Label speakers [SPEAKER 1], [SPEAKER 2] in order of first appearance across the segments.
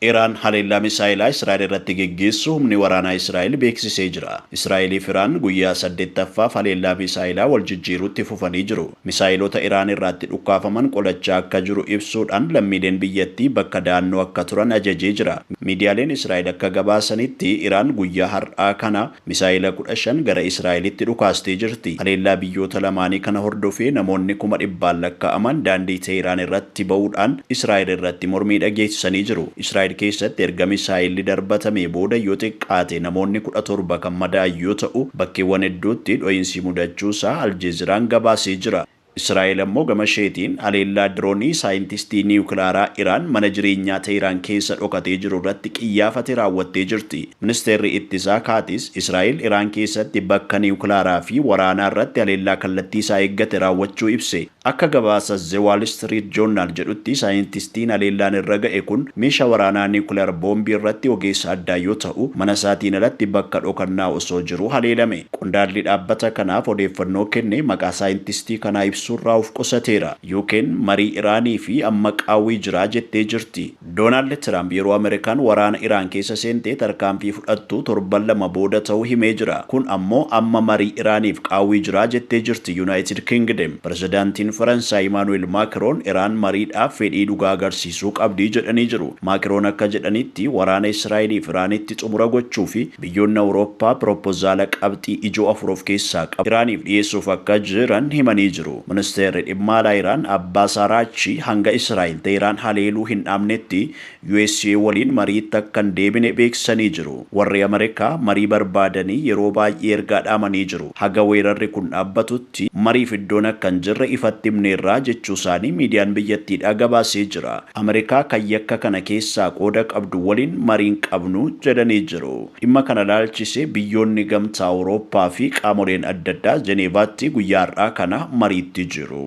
[SPEAKER 1] Iraan haleellaa misaayilaa Israa'el irratti geggeessu humni waraanaa Israa'el beeksisee jira. Israa'eliif Iraan guyyaa 8ffaaf haleellaa misaayilaa wal jijjiiruutti fufanii jiru. Misaayilota Iraan irraatti dhukkaafaman qolachaa akka jiru ibsuudhaan lammiileen biyyattii bakka da'annoo akka turan ajajee jira. Miidiyaaleen Israa'el akka gabaasanitti Iraan guyyaa har'aa kana misaayila 15 gara Israa'elitti dhukaastee jirti. Haleellaa biyyoota lamaanii kana hordofee namoonni 100,000 lakkaa'aman daandii Teehiraan irratti ba'uudhaan Israa'el irratti mormii dhageessisanii jiru. Israa'el keessatti erga misaayilli darbatamee booda yoo xiqqaate namoonni 17 kan madaa'an yoo ta'u, bakkeewwan hedduutti dho'iinsi mudachuusaa Aljeeziraan gabaasee jira. Israa'el ammoo gama isheetiin haleellaa diroonii saayintistii niwukilaaraa Iraan mana jireenyaa Teehiraan keessa dhokatee jiru irratti qiyyaafate raawwattee jirti. Ministeerri ittisaa Kaatis Israa'el Iraan keessatti bakka niwukilaaraa fi waraanaa irratti haleellaa kallattii isaa eeggate raawwachuu ibse. Akka gabaasa The Wall Street Journal jedhutti saayintistiin haleellaan irra ga'e kun meeshaa waraanaa niwukilaar boombii irratti ogeessa addaa yoo ta'u, mana isaatiin alatti bakka dhokannaa osoo jiru haleelame. Qondaalli dhaabbata kanaaf odeeffannoo kenne maqaa saayintistii kanaa ibsuurraa of qusateera. UK'n marii Iraanii fi amma qaawwii jiraa jettee jirti. Doonaald Tiraamp yeroo Ameerikaan waraana Iraan keessa seentee tarkaanfii fudhattu torban 2 booda ta'uu himee jira. Kun ammoo amma marii Iraaniif qaawwii jiraa jettee jirti Yuunaayitid Kingdom. Pirezidaantiin Faransaay Imaanu'eel Maakiroon Iraan mariidhaaf fedhii dhugaa agarsiisuu qabdii jedhanii jiru. Maakiroon akka jedhanitti waraana Israa'eliif Iraanitti xumura gochuu fi biyyoonni Awurooppaa piroopozaala qabxii ijoo 4 of keessaa qabu Iraaniif dhiyeessuuf akka jiran himanii jiru. Ministeerri dhimma alaa Iraan Abbaas Araachi hanga Israa'el Teheraan haleeluu hin dhaabnetti USA waliin mariitti akka hin deebine beeksisanii jiru. Warri Ameerikaa marii barbaadanii yeroo baay'ee ergaa dhaamanii jiru. Haga weerarri kun dhaabbatutti mariif iddoon akka hin jirre ifatti himneerraa jechuu isaanii miidiyaan biyyattiidhaa gabaasee jira. Ameerikaa kan yakka kana keessaa qooda qabdu waliin mariin qabnu jedhanii jiru. Dhimma kana laalchisee biyyoonni gamtaa Awurooppaa fi qaamoleen adda addaa Jeneevaatti guyyaa har'aa kana mariitti jiru.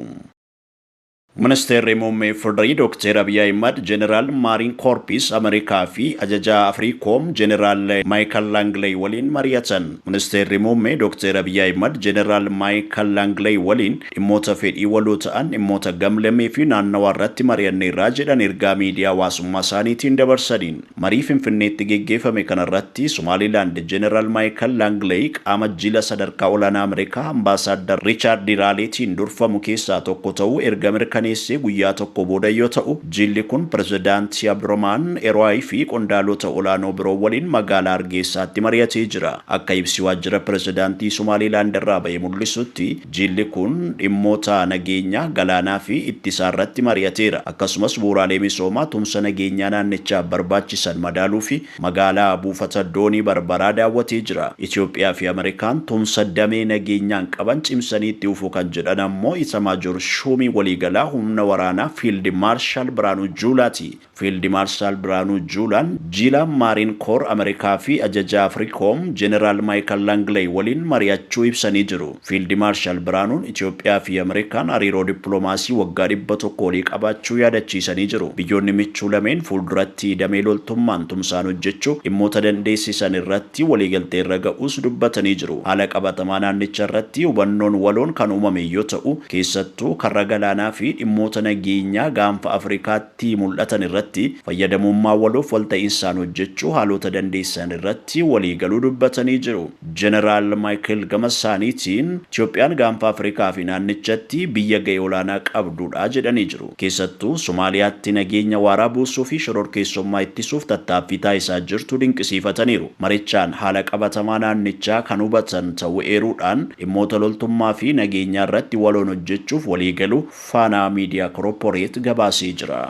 [SPEAKER 1] Ministeerri muummee FDRI Dr. Abiy Ahimad Jeneraal Maariin Koorpis Ameerikaa fi ajajaa Afriikoom Jeneraal Maayikal Laangley waliin mari'atan. Ministeerri muummee Dr. Abiy Ahimad Jeneraal Maayikal Laangley waliin dhimmoota fedhii waloo ta'an dhimmoota gamlamee fi naannawaa irratti mari'anneerraa jedhan ergaa miidiyaa hawaasummaa isaaniitiin dabarsaniin. Marii Finfinneetti geggeeffame kanarratti Somaalilaand Jeneraal Maayikal Laangley qaama jila sadarkaa olaanaa Ameerikaa Ambaasaaddar Riichaard Raaleetiin durfamu keessaa tokko ta'uu erga mirkaneessee guyyaa tokko booda yoo ta'u, jilli kun pirezidaantii Abdurrahmaan Erwaay fi qondaalota olaanoo biroo waliin magaalaa Hargeysaatti mari'atee jira. Akka ibsi waajjira pirezidaantii Somaalilaand irraa ba'e mul'isutti jilli kun dhimmoota nageenyaa, galaanaa fi ittisaa irratti mari'ateera. Akkasumas bu'uuraalee misoomaa tumsa nageenyaa naannichaaf barbaachisan madaaluu fi magaalaa buufata doonii Barbaraa daawwatee jira. Itoophiyaa fi Ameerikaan tumsa damee nageenyaan qaban cimsanii itti fufuu kan jedhan ammoo Itamaajoor Shuumii waliigalaa humna waraanaa Fiild Maarshaal Biraanuu Juulaati. Fiild Maarshaal Biraanuu Juulaan jila Maariin Koor Ameerikaa fi ajajaa Afriikoom Jeneraal Maayikal Laangley waliin mari'achuu ibsanii jiru. Fiild Maarshaal Biraanuun Itoophiyaa fi Ameerikaan hariiroo dippiloomaasii waggaa 100 olii qabaachuu yaadachiisanii jiru. Biyyoonni michuu lameen fuulduratti damee loltummaan tumsaan hojjechuu dhimmoota dandeessisan irratti waliigaltee irra ga'uus dubbatanii jiru. Haala qabatamaa naannicha irratti hubannoon waloon kan uumame yoo ta'u, keessattuu karra galaanaa fi dhimmoota nageenyaa gaanfa Afrikaatti mul'atan irratti fayyadamummaa waloof walta'insaan hojjechuu haalota dandeessisan irratti waliigaluu dubbatanii jiru. Jeneraal Maayikil gama isaaniitiin Itoophiyaan gaanfa Afrikaa fi naannichatti biyya ga'ee olaanaa qabdudha jedhanii jiru. Keessattuu Somaaliyaatti nageenya waaraa buusuu fi shororkeessummaa ittisuuf tattaaffii taasisaa jirtu dinqisiifataniiru. Marichaan haala qabatamaa naannichaa kan hubatan ta'uu eeruudhaan dhimmoota loltummaa fi nageenyaa irratti waloon hojjechuuf waliigaluu Faanaa Miidiyaa Korporeet gabaasee jira.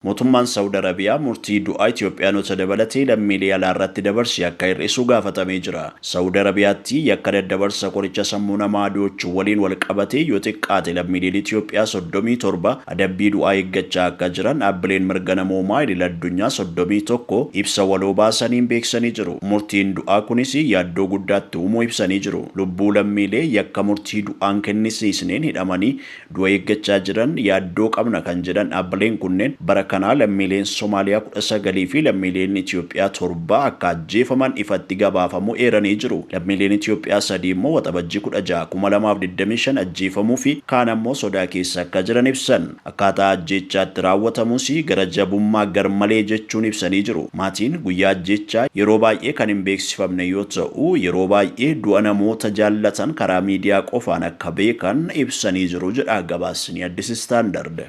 [SPEAKER 1] Mootummaan Saawud Arabiyaa murtii du'aa Itoophiyaanota dabalatee lammiilee alaa irratti dabarse akka hir'isu gaafatamee jira. Saawud Arabiyaatti yakka daddabarsa qoricha sammuu namaa adoochuu waliin wal qabatee yoo xiqqaate lammiileen Itoophiyaa 37 adabbii du'aa eeggachaa akka jiran dhaabbileen mirga namoomaa idil addunyaa 31 ibsa waloo baasaniin beeksisanii jiru. Murtiin du'aa kunis yaaddoo guddaatti uumuu ibsanii jiru. Lubbuu lammiilee yakka murtii du'aan kennisiisneen hidhamanii du'a eeggachaa jiran yaaddoo qabna kan jedhan dhaabbileen kunneen bara kanaa lammiileen Somaaliyaa 19 fi lammiileen Itoophiyaa 7 akka ajjeefaman ifatti gabaafamuu eeranii jiru. Lammiileen Itoophiyaa 3 immoo Waxabajjii 16, 2025 ajjeefamuu fi kaan ammoo sodaa keessa akka jiran ibsan. Akkaataa ajjeechaatti raawwatamus gara jabummaa garmalee jechuun ibsanii jiru. Maatiin guyyaa ajjeechaa yeroo baay'ee kan hin beeksifamne yoo ta'u, yeroo baay'ee du'a namoota jaallatan karaa miidiyaa qofaan akka beekan ibsanii jiru jedha gabaasni Addis Standard.